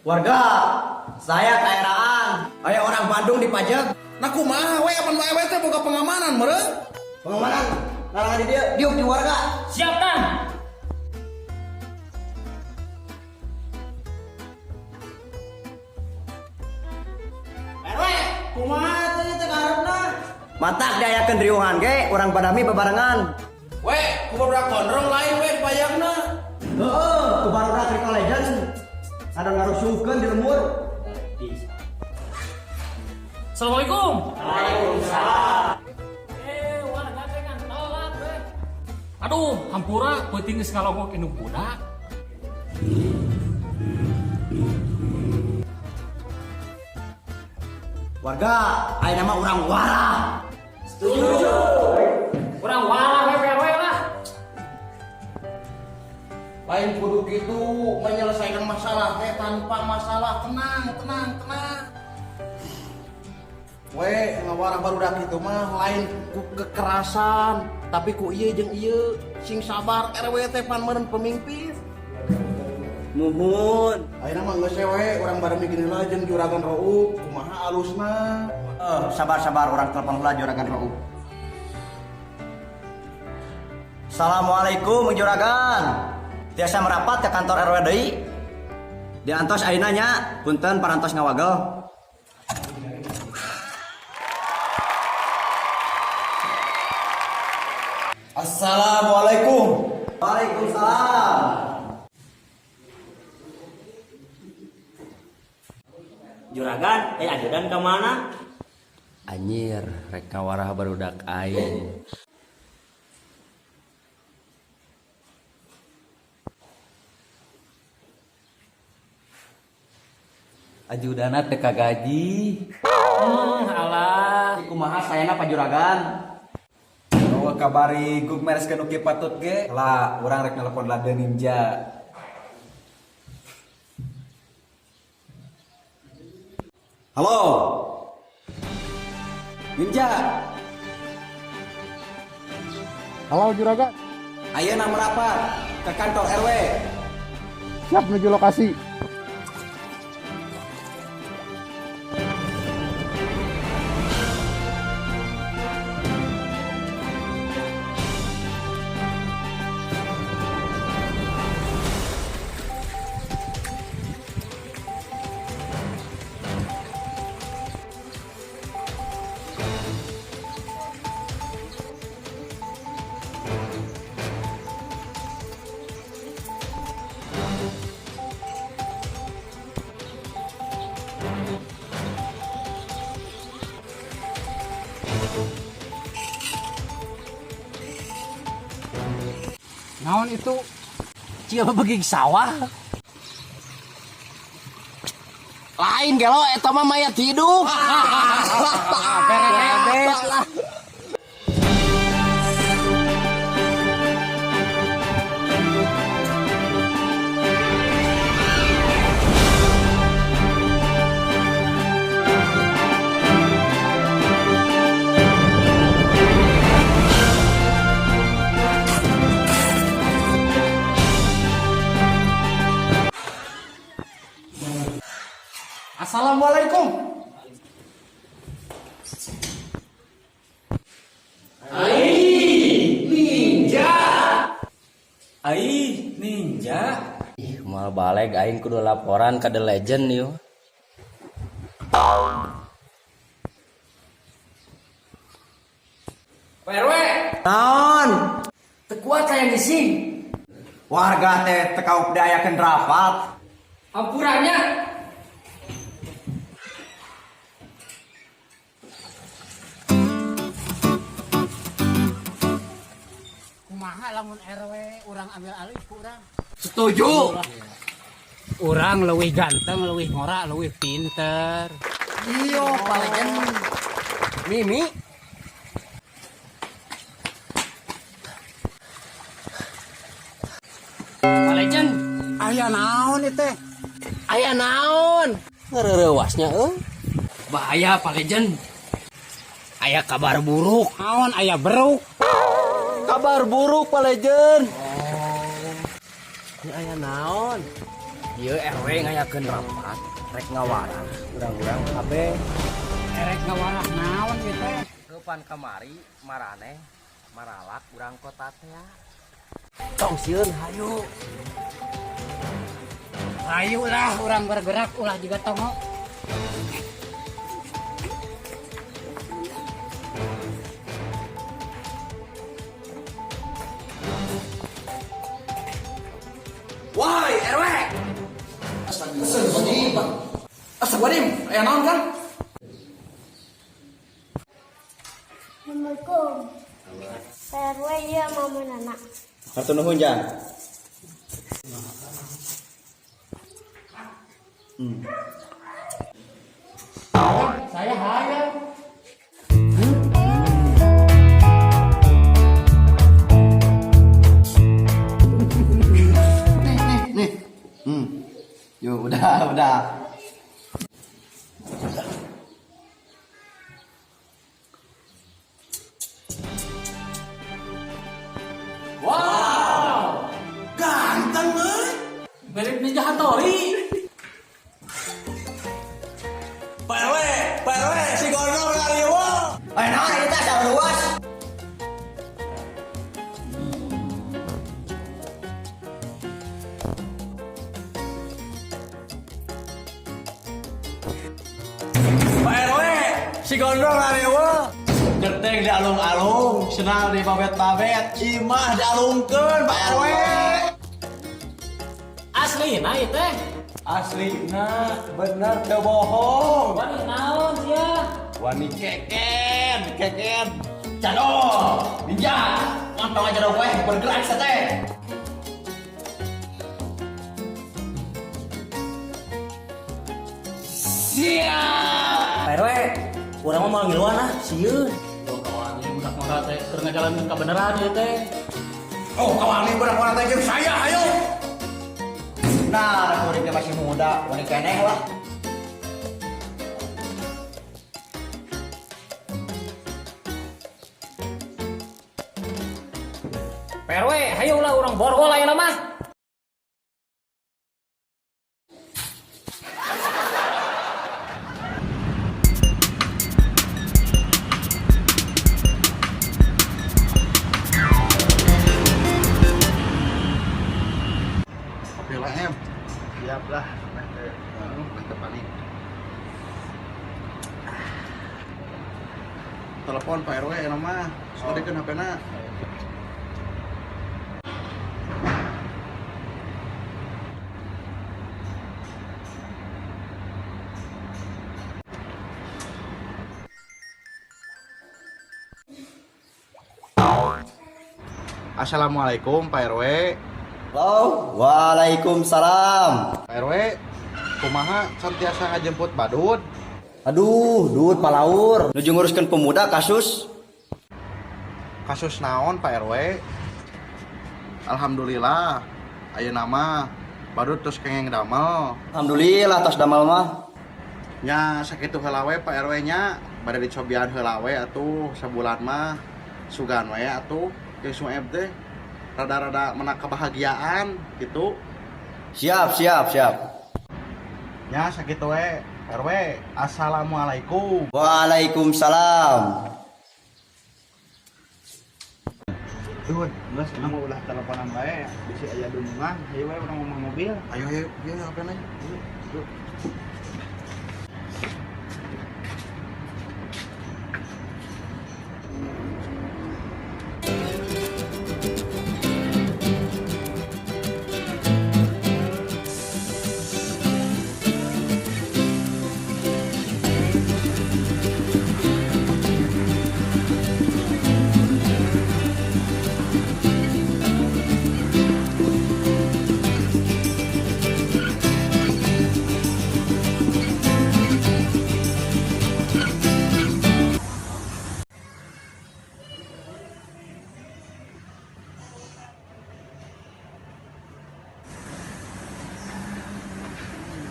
Warga, saya kaeraan. Aya orang Bandung dipajak. Nah, kumaha we, apan RW teh boga pengamanan meureun? Pengamanan ngarangan di dieu, diuk di warga. Siap, Kang. RW, kumaha teh teh kaharepna? Matak diayakeun riuhan ge urang badami bebarengan. We, ku barudak gondrong lain we dipajagna? Heeh, ku barudak Rico Legend. Ada ngarusuhkeun di lembur. Assalamualaikum. Waalaikumsalam. Eh, warga teh ngan telat we. Aduh, hampura, peuting geus ngalongok indung budak. Warga, ayeuna mah urang warah. Urang warah we, RW lah. Lain kudu gitu menyelesaikan masalah teh tanpa masalah. Tenang, tenang, tenang. We, ngawarah barudak itu mah lain ku kekerasan, tapi ku ieu jeung ieu sing sabar. RW teh pan meureun pemimpin. Muhun. Ayeuna mah geus we, urang bareng mikir heula jeung Juragan Rauf, kumaha alusna. Eh, sabar-sabar, urang telepon heula Juragan Rauf. Assalamualaikum, Juragan. Tiasa merapat ke kantor RW deui? Diantos ayeuna nya, punten parantos ngawagel. Assalamualaikum. Waalaikumsalam. Juragan, eh, ajudan kemana? Anjir, rek ngawarah barudak aing. Ajudana teu kagaji. Alah. Kumaha sayana, Pak Juragan? Oh, kabari gug mereskeun nu kieu patut ge. Lah, urang rek nelpon Lade Ninja. Halo. Ninja. Halo, Juragan. Ayeuna merapat ke kantor RW. Siap, menuju lokasi. Naon itu? Cia beging sawah. Lain gelo, eta mah mayat hidup. Berebet lah. Assalamualaikum. Ninja. Ai, ninja. Ih, moal baleg aing kudu laporan ka The Legend yo. Pak RW, Naon? teu kuat saya ngising. Warga teh teu kaop diayakeun rapat. Hampura nya. Kumaha lamun RW urang ambil alih ku urang? Setuju. Urang leuwih ganteng, leuwih ngora, leuwih pinter. Iyo, Pak Legend. Mimi. Pak Legend, aya naon ieu teh? Aya naon? Ngareurewas nya euy. Bahaya, Pak Legend. Aya kabar buruk. Naon aya beruk? Kabar buruk, Pak Legend. Ini aya naon? Ieu RW ngayakeun rapat rek ngawarah urang-urang kabeh. Erek ngawarah naon ieu teh? Kapan kamari maraneh maralak urang kota teh. Tong sieun hayu. Hayu lah urang bergerak ulah juga tongo. Woi, RW. Astagfirullahaladzim, aya naon kan? Assalamualaikum. Pak RW iya mama nana. Hatur nuhun, Jang. Saya hayang. Nih, nih, nih. Yuk, udah, udah. Ganteng euy. Mirip Ninja Hattori. Pak RW, Pak RW, si gondrong ngariweuh. Eh, naon ieu teh salah luas. Pak RW, si gondrong ngariweuh. Genteng dialung-alung, senal di babet-babet, imah dialungkeun Pak RW. Asli nah ieu teh. Aslina bener teu bohong. Wani naon sia? Wani keken, keken. Jadol, ninja. Mantong aja dong weh, bergerak teh. Pak RW, urang mah moal ngiluan ah, sieun. Oh, kawan ini budak ngora teh keur ngajalanin kabeneran ieu teh. Oh, kawani budak mana teh jeung saya, ayo. Nah, kuringnya masih muda, wani keneh lah. Pak RW, hayu lah urang borgol ayeuna mah. Kopi lah em. Siap lah. Mantep paling. Telepon Pak RW enak mah. Soalnya kan HP-na. Assalamualaikum Pak RW. Halo, waalaikumsalam. Pak RW, kumaha can tiasa ngajemput badut? Aduh, duit palaur. Nuju nguruskeun pemuda kasus. Kasus naon Pak RW? Alhamdulillah, ayeuna mah badut terus kengeng damel. Alhamdulillah tos damel mah. Nya sakitu heula we Pak RW nya, bade dicobian heula we atuh sabulan mah sugan we atuh jeung Sueb teh rada-rada menak kebahagiaan gitu. Siap, siap, siap. Nya sakitu we RW. Assalamualaikum. Waalaikumsalam. Duh, geus urang mah ulah teleponan wae, bisi aya dunungan, hayu we urang ngomong mobil. Ayo ayo, ieu HP na. Yuk.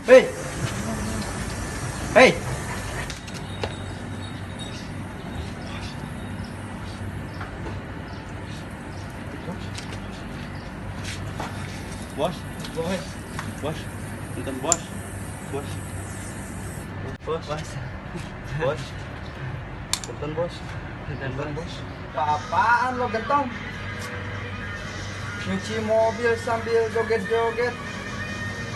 Hei. Hei. Bos, bos, bos. Bos. Bos. Punten, Bos. Punten, Bos. Apa-apaan lo, Gentong? Nyuci mobil sambil joget-joget.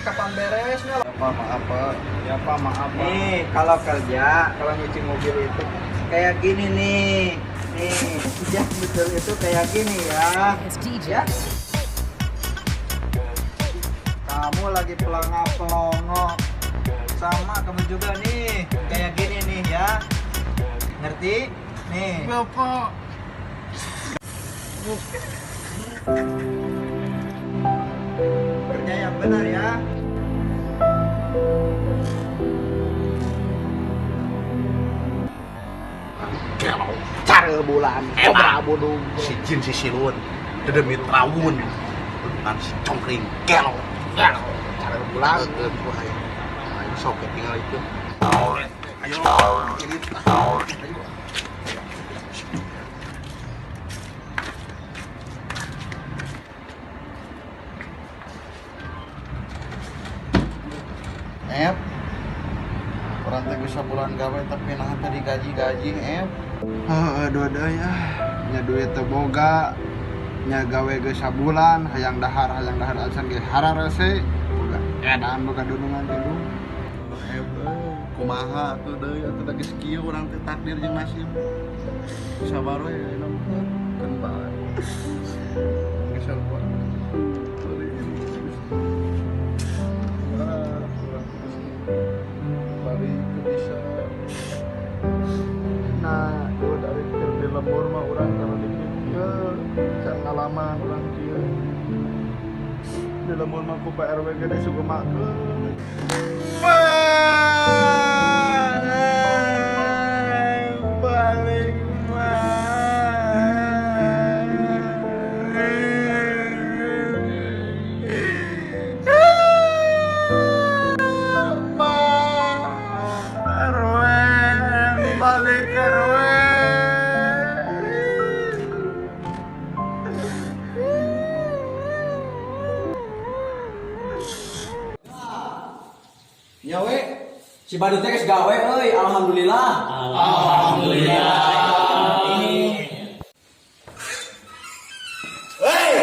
Kapan beresnya lo? Ya, Pak, maaf, Pak. Ya, Pak, maaf, Pak. Nih, kalau kerja, kalau nyuci mobil itu kayak gini nih. Nih, ya betul itu kayak gini ya. Ya. Kamu lagi pelongo-pelongo. Sama kamu juga nih, kayak gini nih ya. Ngerti? Nih. Bapak. Kerja yang benar ya. Gelo, cara bulan, kobra bodong, si jin si silun, dedemit rawun, dengan si congkring, gelo, gelo, cara bulan, ayo, ayo sok tinggal itu. Ayo, ini, ayo. Ep, urang teh bisa bulan gawe tapi nah teh digaji-gaji, Ep. Heeh, dua ya. Nya duit teu boga, nya gawe geus sabulan, hayang dahar acan ge hararese. Boga edan boga dunungan dulu. Ep, kumaha atuh deui atuh da geus kieu urang teh takdir jeung nasib. Sabar we ayeuna mah kan bae. Geus sarua. Nah, dari keur di lembur mah urang kalau dipikir can ngalaman urang kieu. Di lembur mah ku Pak RW ge disugumakeun. Balik balik RW. Nyawe, si Badut teh geus gawe euy, alhamdulillah. Alhamdulillah. Hei,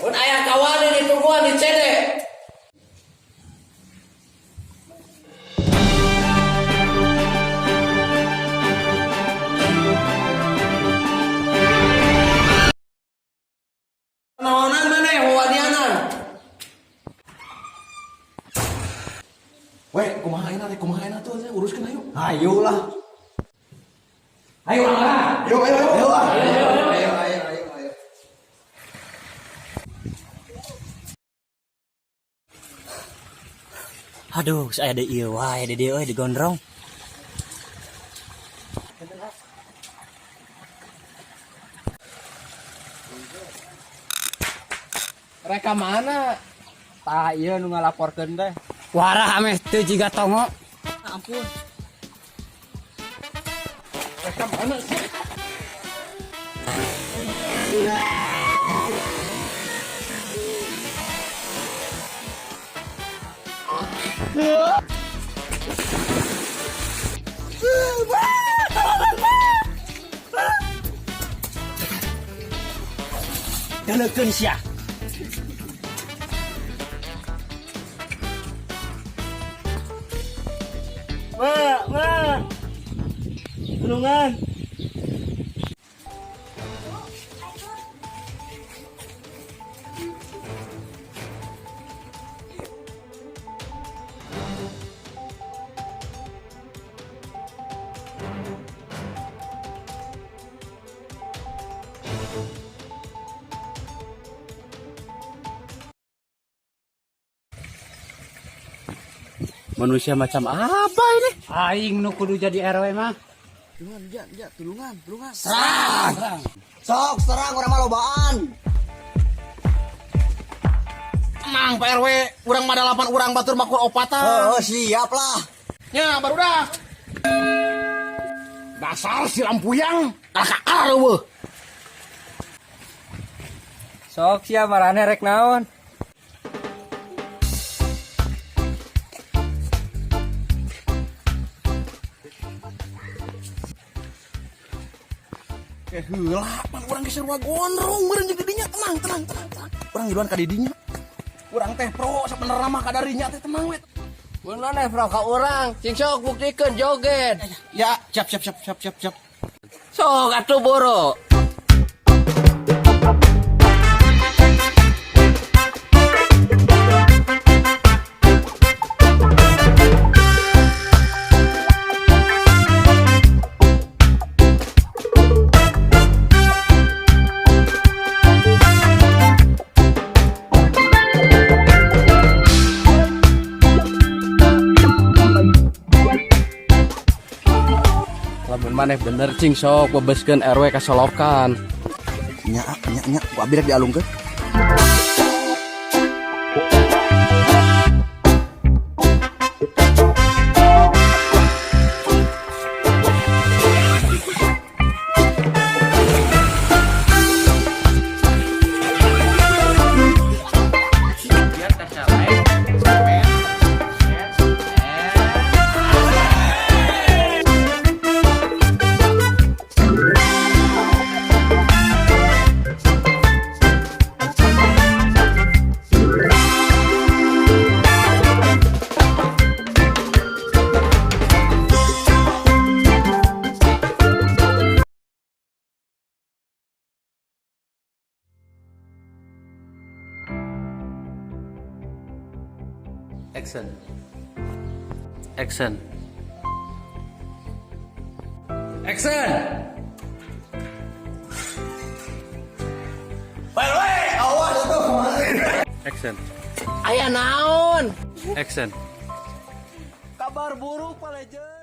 pun aya kawan ini tungguan di CD. Naonan maneh wawanianan? Weh, kumaha ayeuna teh, kumaha ayeuna tuh uruskeun ayo. Ayo lah. Ayo lah. Ayo, ayo, ayo. Ayo lah. Ayo, ayo, ayo, ayo. Aduh, saya ada ieu wae di dieu euy digondrong. Mereka mana? Tah ieu nu ngalaporkeun teh. Warah ameh teu jiga tongo. Ampun. Mereka mana sih? Deulekeun sia. Ma, ma. Tulungan. Manusia macam apa ini? Aing nu kudu jadi RW mah. Tulungan, tulungan. Serang. Sok serang urang mah lobaan. Tenang Pak RW, urang mah dalapan urang batur makur opatan. Oh, siap lah. Nya barudak. Dasar si lampuyang, kalah eueuh. Sok sia marane rek naon? Heula, pan urang geus sarua gondrong meureun jeung didinya. Tenang, tenang, tenang, tenang. Urang ngiluan ka didinya. Urang teh pro sabenerna mah kadarinya teh, tenang we. Bener nih, pro ka urang. Cing sok buktikeun joget. Ya, siap, siap, siap, siap, siap, siap. Sok atuh boro. Lamun maneh bener, cing sok bebeskeun RW kasolokan. Nya, nya, nya, ku abi rek dialungkeun. Action. Action. Action. Pak RW, awas atuh. Action. Aya naon? Action. Kabar buruk, Pak Legend.